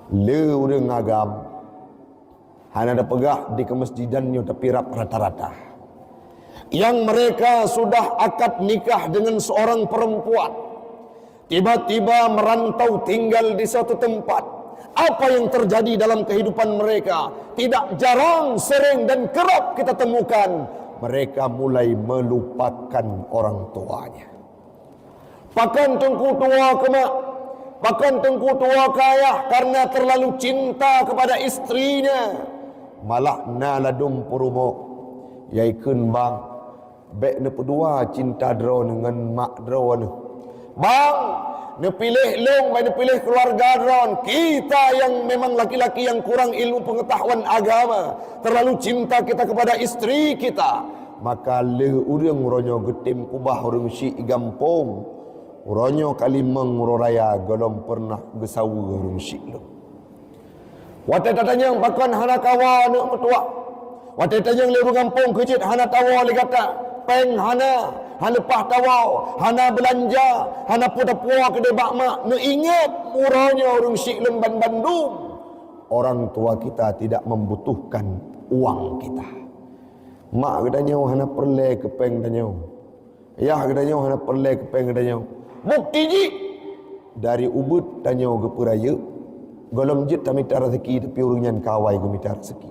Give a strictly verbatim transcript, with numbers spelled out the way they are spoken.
Le ureuëng agam hana tapeugah di keumeusijidan nyoe tapi rab rata-rata. Yang mereka sudah akad nikah dengan seorang perempuan, tiba-tiba merantau tinggal di suatu tempat. Apa yang terjadi dalam kehidupan mereka? Tidak jarang, sering, dan kerap kita temukan mereka mulai melupakan orang tuanya. Pakon teungku tuwoe keu mak, pakon teungku tuwoe keu ayah karena terlalu cinta kepada istrinya. Malah na ladum peurumoh nyang kheun, "Bang, bék neupeudua cinta droeneuh ngon mak droeneuh. Bang, neupiléh lôn, bék neupiléh keluarga droeneuh. Kita yang memang laki-laki yang kurang ilmu pengetahuan agama, terlalu cinta kita kepada istri kita." Maka lheueh ureuëng uroe nyoe geutem keubah ureuëng syiek gampông, uroe nyoe ka limong uroe raya gohlom peureunah geusaweue ureuëng syiek lôn. Watée tatanyong pakon hana kawoe aneuk meutuwah, watée tatanyong lé ureuëng gampông keu jeuet hana tawoe lé gata, péng hana, hana leupah tawoe, hana beulanja, hana peue tapuwoe keudeh bak mak, neuingat uroe nyoe ureuëng syiek lôn ban bandum. Orang tua kita tidak membutuhkan uang kita. Mak geutanyoe hana peureulée keu péng tanyoe. Yah geutanyoe hana peureulée keu péng geutanyoe. Bukti jih, dari ubit tanyoe geupeurayeuk, gohlom jeuet tamita raseuki tapi ureuëng nyan ka awai geumita raseuki.